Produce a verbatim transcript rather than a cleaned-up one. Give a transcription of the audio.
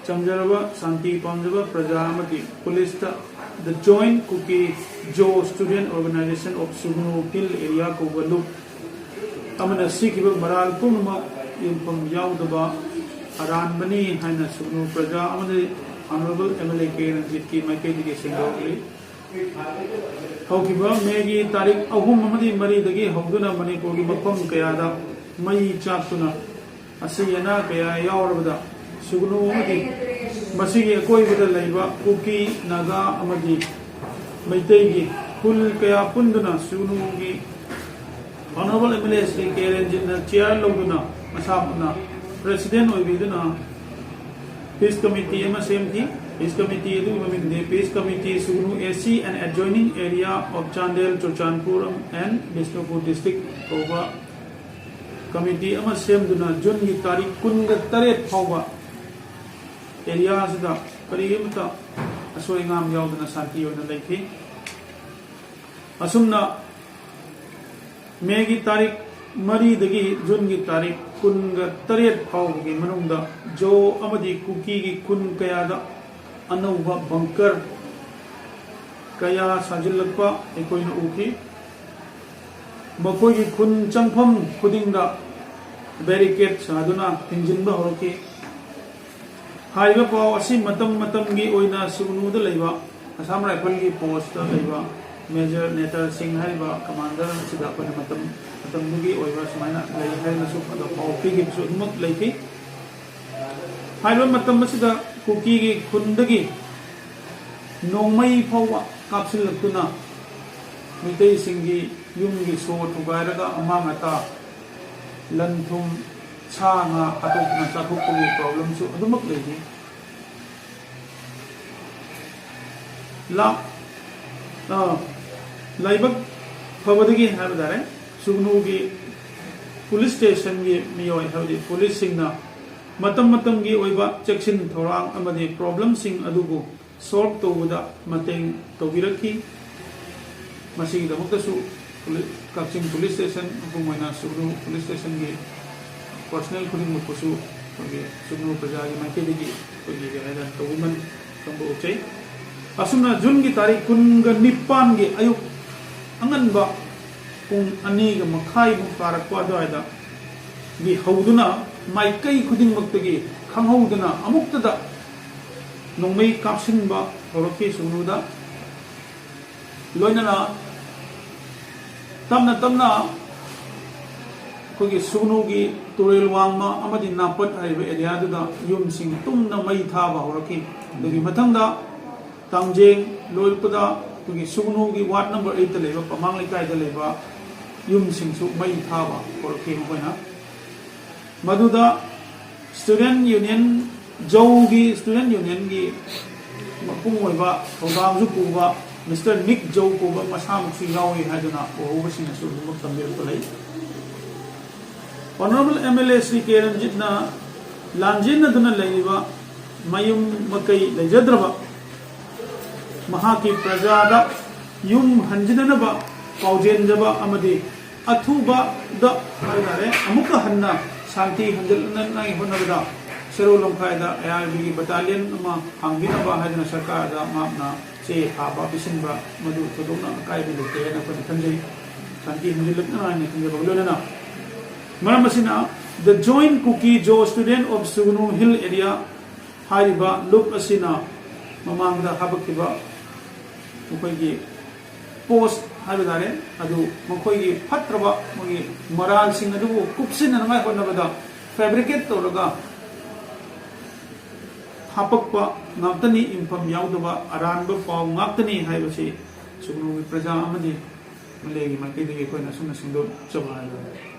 ꯆꯝꯖꯔꯕ ꯁꯥꯟꯇꯤ ꯄꯥꯝꯖꯕ ꯄ꯭ꯔꯖꯥ ꯑꯃꯗꯤ ꯄꯨꯂꯤꯁꯇ The Joint Kuki Zo Student Organization of Sugnu Hill Area ꯀꯧꯕ ꯂꯨꯞ ꯑꯃꯅ ꯁꯤꯈꯤꯕ ꯃꯔꯥꯜ ꯄꯨꯝꯅꯃꯛ ꯌꯨꯝꯐꯝ ꯌꯥꯎꯗꯕ ꯑꯔꯥꯟꯕꯅꯤ ꯍꯥꯏꯅ ꯁꯨꯒꯅꯨ ꯄ꯭ꯔꯖꯥ ꯑꯃꯗꯤ Honourable M L A K ꯔꯟꯖꯤꯠꯀꯤ ꯃꯥꯏꯀꯩꯗꯒꯤ ꯁꯦꯡꯗꯣꯛꯂꯤ꯫ ꯍꯧꯈꯤꯕ ꯃꯦꯒꯤ ꯇꯥꯔꯤꯛ ꯑꯍꯨꯝ ꯑꯃꯗꯤ ꯃꯔꯤꯗꯒꯤ ꯍꯧꯗꯨꯅ ꯃꯅꯤꯄꯨꯔꯒꯤ ꯃꯐꯝ ꯀꯌꯥꯗ ꯃꯩ ꯆꯥꯛꯇꯨꯅ ꯑꯁꯤ ꯑꯅꯥ ꯀꯌꯥ ꯌꯥꯎꯔꯕꯗ ꯁꯨꯒꯅꯨ ꯑꯃꯗꯤ ꯃꯁꯤꯒꯤ ꯑꯀꯣꯏꯕꯗ ꯂꯩꯕ ꯀꯨꯀꯤ, ꯅꯥꯒꯥ ꯑꯃꯗꯤ ꯃꯩꯇꯩꯒꯤ ꯈꯨꯜ ꯀꯌꯥ ꯄꯨꯟꯗꯨꯅ ꯁꯨꯒꯅꯨꯒꯤ Honourable M L A Shri K ꯔꯟꯖꯤꯠꯅ ꯆꯤꯌꯥꯔ ꯂꯧꯗꯨꯅ ꯃꯁꯥꯃꯛꯅ ꯄ꯭ꯔꯦꯁꯤꯗꯦꯟ ꯑꯣꯏꯕꯤꯗꯨꯅ ꯄꯤꯁ ꯀꯃꯤꯇꯤ ꯑꯃ ꯁꯦꯝꯈꯤ꯫ ꯄꯤꯁ ꯀꯃꯤꯇꯤ ꯑꯗꯨꯒꯤ ꯃꯃꯤꯡꯗꯤ Peace Committee Sugnu A C and Adjoining Area of Chandel, Churachandpur and Bishnupur District ꯀꯧꯕ ꯀꯃꯤꯇꯤ ꯑꯃ ꯁꯦꯝꯗꯨꯅ ꯖꯨꯟꯒꯤ ꯇꯥꯔꯤꯛ ꯀꯨꯟꯒ ꯇꯔꯦꯠ ꯐꯥꯎꯕ ꯑꯦꯔꯤꯌꯥ ꯑꯁꯤꯗ ꯀꯔꯤꯒꯨꯝꯕ ꯑꯁꯣꯏ ꯑꯉꯥꯝ ꯌꯥꯎꯗꯅ ꯁꯥꯟꯇꯤ ꯑꯣꯏꯅ ꯂꯩꯈꯤ꯫ ꯑꯁꯨꯝꯅ ꯃꯦꯒꯤ ꯇꯥꯔꯤꯛ ꯃꯔꯤꯗꯒꯤ ꯖꯨꯟꯒꯤ ꯇꯥꯔꯤꯛ ꯀꯨꯟꯒ ꯇꯔꯦꯠ ꯐꯥꯎꯕꯒꯤ ꯃꯅꯨꯡꯗ ꯖꯣ ꯑꯃꯗꯤ ꯀꯨꯀꯤꯒꯤ ꯈꯨꯟ ꯀꯌꯥꯗ ꯑꯅꯧꯕ ꯕꯪꯀꯔ ꯀꯌꯥ ꯁꯥꯖꯤꯜꯂꯛꯄ ꯑꯩꯈꯣꯏꯅ ꯎꯈꯤ꯫ ꯃꯈꯣꯏꯒꯤ ꯈꯨꯟ ꯆꯪꯐꯝ ꯈꯨꯗꯤꯡꯗ ꯕꯦꯔꯤꯀꯦꯠ ꯁꯥꯗꯨꯅ ꯊꯤꯡꯖꯤꯟꯕ ꯍꯧꯔꯛꯈꯤ꯫ ꯍꯥꯏꯔꯤꯕ ꯄꯥꯎ ꯑꯁꯤ ꯃꯇꯝ ꯃꯇꯝꯒꯤ ꯑꯣꯏꯅ ꯁꯨꯒꯅꯨꯗ ꯂꯩꯕ ꯑꯁꯥꯝ ꯔꯥꯏꯐꯜꯒꯤ ꯄꯣꯁꯇ ꯂꯩꯕ ꯃꯦꯖꯔ ꯅꯦꯇꯔ ꯁꯤꯡ ꯍꯥꯏꯔꯤꯕ ꯀꯃꯥꯟꯗꯔ ꯑꯁꯤꯗ ꯑꯩꯈꯣꯏꯅ ꯃꯇꯝ ꯃꯇꯝꯗꯨꯒꯤ ꯑꯣꯏꯕ ꯁꯨꯃꯥꯏꯅ ꯂꯩ ꯍꯥꯏꯅꯁꯨ ꯑꯗꯣ ꯄꯥꯎ ꯄꯤꯈꯤꯕꯁꯨ ꯑꯗꯨꯃꯛ ꯂꯩꯈꯤ꯫ ꯍꯥꯏꯔꯤꯕ ꯃꯇꯝ ꯑꯁꯤꯗ ꯀꯨꯀꯤꯒꯤ ꯈꯨꯟꯗꯒꯤ ꯅꯣꯡꯃꯩ ꯐꯥꯎꯕ ꯀꯥꯞꯁꯤꯜꯂꯛꯇꯨꯅ ꯃꯩꯇꯩꯁꯤꯡꯒꯤ ꯌꯨꯝꯒꯤ ꯁꯣ ꯊꯨꯒꯥꯏꯔꯒ ꯑꯃꯥꯡ ꯑꯇꯥ, ꯂꯟ ꯊꯨꯝ, ꯁꯥ ꯉꯥ ꯍꯥꯠꯇꯣꯛꯇꯨꯅ ꯆꯥꯊꯣꯛꯄꯒꯤ ꯄ꯭ꯔꯣꯕ꯭ꯂꯦꯝꯁꯨ ꯑꯗꯨꯃꯛ ꯂꯩꯔꯤ꯫ ꯂꯥ-, ꯑ, ꯂꯥꯏꯕꯛ ꯐꯕꯗꯒꯤ ꯍꯥꯏꯕ ꯇꯥꯔꯦ, ꯁꯨꯒꯅꯨꯒꯤ ꯄꯨꯂꯤꯁ ꯁ꯭ꯇꯦꯁꯟꯒꯤ ꯃꯤꯑꯣꯏ, ꯍꯥꯏꯕꯗꯤ ꯄꯨꯂꯤꯁꯁꯤꯡꯅ ꯃꯇꯝ ꯃꯇꯝꯒꯤ ꯑꯣꯏꯕ ꯆꯦꯛꯁꯤꯟ ꯊꯧꯔꯥꯡ ꯑꯃꯗꯤ ꯄ꯭ꯔꯣꯕ꯭ꯂꯦꯝꯁꯤꯡ ꯑꯗꯨꯕꯨ ꯁꯣꯜꯕ ꯇꯧꯕꯗ ꯃꯇꯦꯡ ꯇꯧꯕꯤꯔꯛꯈꯤ꯫ ꯃꯁꯤꯒꯤꯗꯃꯛꯇꯁꯨ ꯄꯨꯂꯤ-, ꯀꯛꯆꯤꯡ ꯄꯨꯂꯤꯁ ꯁ꯭ꯇꯦꯁꯟ, ꯃꯄꯨꯡ ꯑꯣꯏꯅ ꯁꯨꯒꯅꯨ ꯄꯨꯂꯤꯁ ꯁ꯭ꯇꯦꯁꯟꯒꯤ ꯄꯔꯁꯅꯦꯜ ꯈꯨꯗꯤꯡꯃꯛꯄꯨꯁꯨ ꯑꯩꯈꯣꯏꯒꯤ ꯁꯨꯒꯅꯨ ꯄ꯭ꯔꯖꯥꯒꯤ ꯃꯥꯏꯀꯩꯗꯒꯤ ꯑꯩꯈꯣꯏꯒꯤ ꯀꯩ ꯍꯥꯏꯇꯥꯔꯦ ꯇꯧꯕꯤꯃꯜ ꯐꯣꯡꯗꯣꯛꯆꯩ꯫ ꯑꯁꯨꯝꯅ ꯖꯨꯟꯒꯤ ꯇꯥꯔꯤꯛ ꯀꯨꯟꯒ ꯅꯤꯄꯥꯟꯒꯤ ꯑꯌꯨꯛ ꯑꯉꯟꯕ ꯄꯨꯡ ꯑꯅꯤꯒ ꯃꯈꯥꯏꯃꯨꯛ ꯇꯥꯔꯛꯄ ꯑꯗꯨꯋꯥꯏꯗꯒꯤ ꯍꯧꯗꯨꯅ ꯃꯥꯏꯀꯩ ꯈꯨꯗꯤꯡꯃꯛꯇꯒꯤ ꯈꯪꯍꯧꯗꯅ ꯑꯃꯨꯛꯇꯗ ꯅꯣꯡꯃꯩ ꯀꯥꯞꯁꯤꯟꯕ ꯍꯧꯔꯛꯈꯤ ꯁꯨꯒꯅꯨꯗ꯫ ꯂꯣꯏꯅꯅ ꯇꯞꯅ ꯇꯞꯅ ꯑꯩꯈꯣꯏꯒꯤ ꯁꯨꯒꯅꯨꯒꯤ ꯇꯨꯔꯦꯜ ꯋꯥꯡꯃ ꯑꯃꯗꯤ ꯅꯥꯄꯠ ꯍꯥꯏꯔꯤꯕ ꯑꯦꯔꯤꯌꯥꯗꯨꯗ ꯌꯨꯝꯁꯤꯡ ꯇꯨꯝꯅ ꯃꯩ ꯊꯥꯕ ꯍꯧꯔꯛꯈꯤ꯫ ꯑꯗꯨꯒꯤ ꯃꯊꯪꯗ ꯇꯥꯡꯖꯦꯡ ꯂꯣꯏꯔꯛꯄꯗ ꯑꯩꯈꯣꯏꯒꯤ ꯁꯨꯒꯅꯨꯒꯤ ꯋꯥꯔꯗ ꯅꯝꯕꯔ ꯑꯩꯠꯇ ꯂꯩꯕ ꯄꯃꯥꯡ ꯂꯩꯀꯥꯏꯗ ꯂꯩꯕ ꯌꯨꯝꯁꯤꯡꯁꯨ ꯃꯩ ꯊꯥꯕ ꯍꯧꯔꯛꯈꯤ ꯃꯈꯣꯏꯅ꯫ ꯃꯗꯨꯗ ꯁ꯭ꯇꯨꯗꯦꯟ ꯌꯨꯅꯤꯌꯟ, ꯖꯧꯒꯤ ꯁ꯭ꯇꯨꯗꯦꯟ ꯌꯨꯅꯤꯌꯟꯒꯤ ꯃꯄꯨꯡ ꯑꯣꯏꯕ ꯊꯧꯗꯥꯡꯁꯨ ꯄꯨꯕ ꯃꯤꯁꯇꯔ ꯅꯤꯛ ꯖꯧ ꯀꯧꯕ ꯃꯁꯥꯃꯛꯁꯨ ꯌꯥꯎꯏ ꯍꯥꯏꯗꯨꯅ ꯎꯍꯧꯕꯁꯤꯡꯅꯁꯨ ꯑꯗꯨꯃꯛ ꯊꯝꯕꯤꯔꯛꯄ ꯂꯩ꯫ Honourable M L A Shri K ꯔꯟꯖꯤꯠꯅ ꯂꯥꯟꯖꯦꯟꯅꯗꯨꯅ ꯂꯩꯔꯤꯕ ꯃꯌꯨꯝ ꯃꯀꯩ ꯂꯩꯖꯗ꯭ꯔꯕ ꯃꯍꯥꯛꯀꯤ ꯄ꯭ꯔꯖꯥꯗ ꯌꯨꯝ ꯍꯟꯖꯤꯟꯅꯅꯕ ꯄꯥꯎꯖꯦꯟꯖꯕ ꯑꯃꯗꯤ ꯑꯊꯨꯕꯗ ꯍꯥꯏꯇꯥꯔꯦ ꯑꯃꯨꯛꯀ ꯍꯟꯅ ꯁꯥꯟꯇꯤ ꯍꯟꯖꯤꯟꯅꯉꯥꯏ ꯍꯣꯠꯅꯕꯗ ꯁꯦꯔꯧ ꯂꯝꯈꯥꯏꯗ ꯑꯦ ꯑꯥꯔ ꯕꯤꯒꯤ ꯕꯇꯥꯂꯤꯌꯟ ꯑꯃ ꯍꯥꯡꯕꯤꯅꯕ ꯍꯥꯏꯗꯨꯅ ꯁꯔꯀꯥꯔꯗ ꯃꯍꯥꯛꯅ ꯆꯦ ꯊꯥꯕ ꯄꯤꯁꯤꯟꯕ ꯃꯗꯨ ꯊꯣꯏꯗꯣꯛꯅ ꯑꯀꯥꯏꯕ ꯂꯩꯇꯦ ꯍꯥꯏꯅ ꯑꯩꯈꯣꯏꯅ ꯈꯟꯖꯩ꯫ ꯁꯥꯟꯇꯤ ꯍꯟꯖꯤꯜꯂꯛꯅꯉꯥꯏꯅ ꯈꯟꯖꯕꯒ ꯂꯣꯏꯅꯅ ꯃꯔꯝ ꯑꯁꯤꯅ The Joint Kuki Zo Student of Sugnu Hill Area ꯍꯥꯏꯔꯤꯕ ꯂꯨꯞ ꯑꯁꯤꯅ ꯃꯃꯥꯡꯗ ꯍꯥꯄꯛꯈꯤꯕ ꯃꯈꯣꯏꯒꯤ ꯄꯣꯁ ꯍꯥꯏꯕ ꯇꯥꯔꯦ, ꯑꯗꯨ ꯃꯈꯣꯏꯒꯤ ꯐꯠꯇ꯭ꯔꯕ ꯃꯣꯏꯒꯤ ꯃꯔꯥꯜꯁꯤꯡ ꯑꯗꯨꯕꯨ ꯀꯨꯞꯁꯤꯟꯅꯅꯉꯥꯏ ꯍꯣꯠꯅꯕꯗ ꯐꯦꯕ꯭ꯔꯤꯀꯦꯠ ꯇꯧꯔꯒ ꯍꯥꯄꯛꯄ ꯉꯥꯛꯇꯅꯤ, ꯏꯟꯐꯝ ꯌꯥꯎꯗꯕ ꯑꯔꯥꯟꯕ ꯄꯥꯎ ꯉꯥꯛꯇꯅꯤ ꯍꯥꯏꯕꯁꯤ ꯁꯨꯒꯅꯨꯒꯤ ꯄ꯭ꯔꯖꯥ ꯑꯃꯗꯤ ꯑꯦꯝ ꯑꯦꯜ ꯑꯦꯒꯤ ꯃꯥꯏꯀꯩꯗꯒꯤ ꯑꯩꯈꯣꯏꯅ ꯑꯁꯨꯝꯅ ꯁꯦꯡꯗꯣꯛꯆꯕ ꯍꯥꯏꯕꯗꯨꯅꯤ꯫